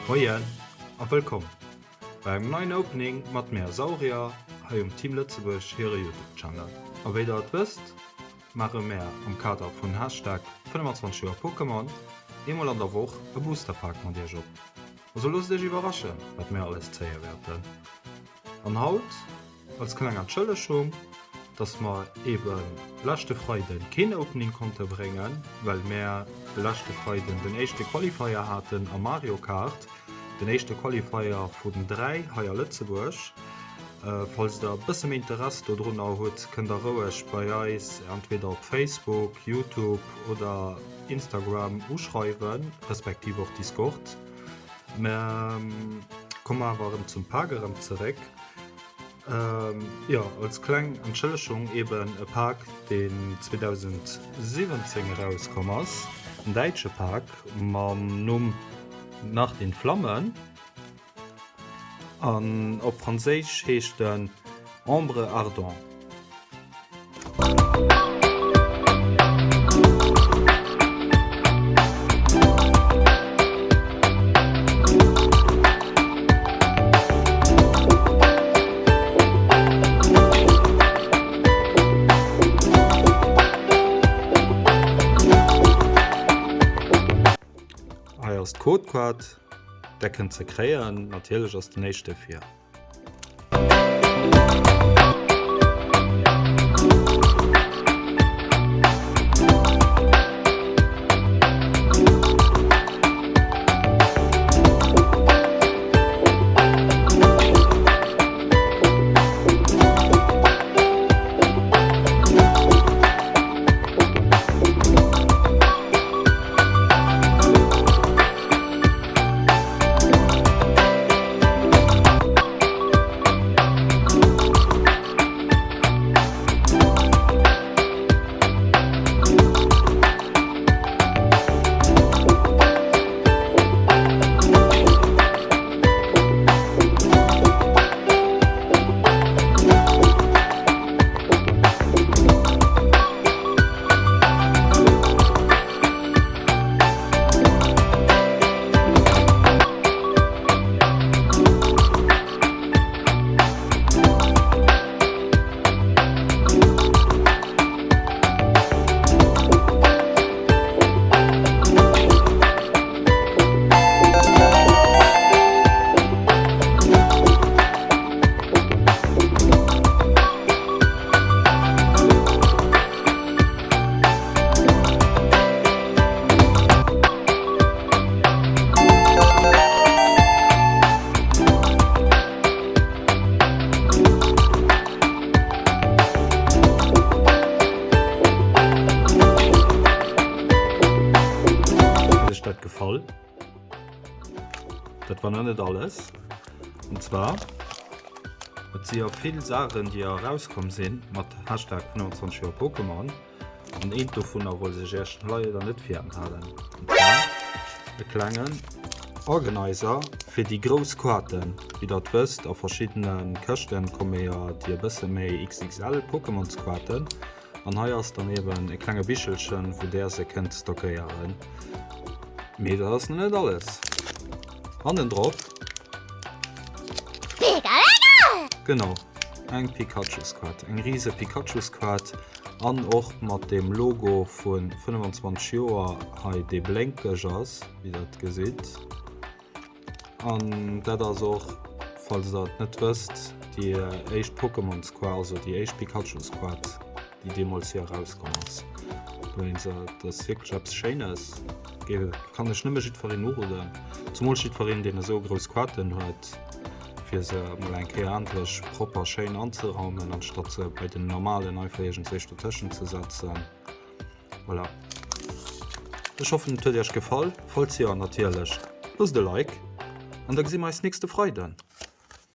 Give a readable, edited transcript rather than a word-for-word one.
Moien a wëllkomm bei engem neien Opening mat mär Saurier hei um Team Lëtzebuerg hire Youtube Channel. A wéi der et wësst, maache mär am Kader vun Hashtag 25 Joer Pokémon eemol an der Woch e Booster Pak mat iech op. Also loosst iech iwwerraschen, wat mär alles zéie wäerten. An haut Als kleng Entschëllegung, dass mer ebe leschte Freiden keen Opening konnte bréngen, well mär de leschte Freiden den éischte Qualifier haten am Mario Kart, den éischte Qualifier vun 3 hei a Lëtzebuerg. Falls der e bësse méi Interess dodrunner hutt, kënnt der roueg bei eis entweder op Facebook, Youtube oder Instagram uschreiwen, respektiv och Discord. Mä komme mer awer erëm zum Pak erëm zeréck. Jo, als kleng Entschëllegung eben e Pak, deen 2017 erauskomm ass, en däitsche Pak mam Numm Nacht in Flammen an op Franséisch heescht en Ambre Ardent. Hei ass d'Codecard, där kënnt se kréien. Natierlech ass den éischte fir. Huet iech dat gefall? Dat war nach net alles. Und zwar et si jo vill Saachen, déi erauskomm sinn mat Hashtag 25 Joer Pokémon. An eent dovunner wollt ech iech leider net virenthalen. Und zwar e klengen Organizer fir déi grouss Kaarten. Wéi der et wësst, a verschiddene Këschten komme jo déi e bësse méi XXL Pokémonskaarten. An hei ass dann eben e klenge Bichelchen, wou där se kënnt stockéieren. Mee dat ass nach net alles. Hannendrop, genau, eng Pikachu-Squad, eng rise Pikachu-Squad an och mat dem Logo vu 25 Joer hei, dee blénkeg ass, wéi der et gesitt. An dat ass och, falls der et net wësst, déi éischt Pokémon Squad, also déi éischt Pikachu Squad, déi deemools hier erauskomm ass. Dowéinst, dat ass wierklech eppes Schéines. Kann ech nëmme jiddwereen uroden, zumools jiddwereen, deen esou grouss Squaden huet, fir se emol eng Kéier endlech propper schéin anzeraumen, anstatt se bei den normalen einfach iergendzwéi dotëschent ze setzen. Voilà. Ech hoffen et huet iech gefall. Falls jo natierlech loosst e Like an da gesi mer eis nächste Freiden.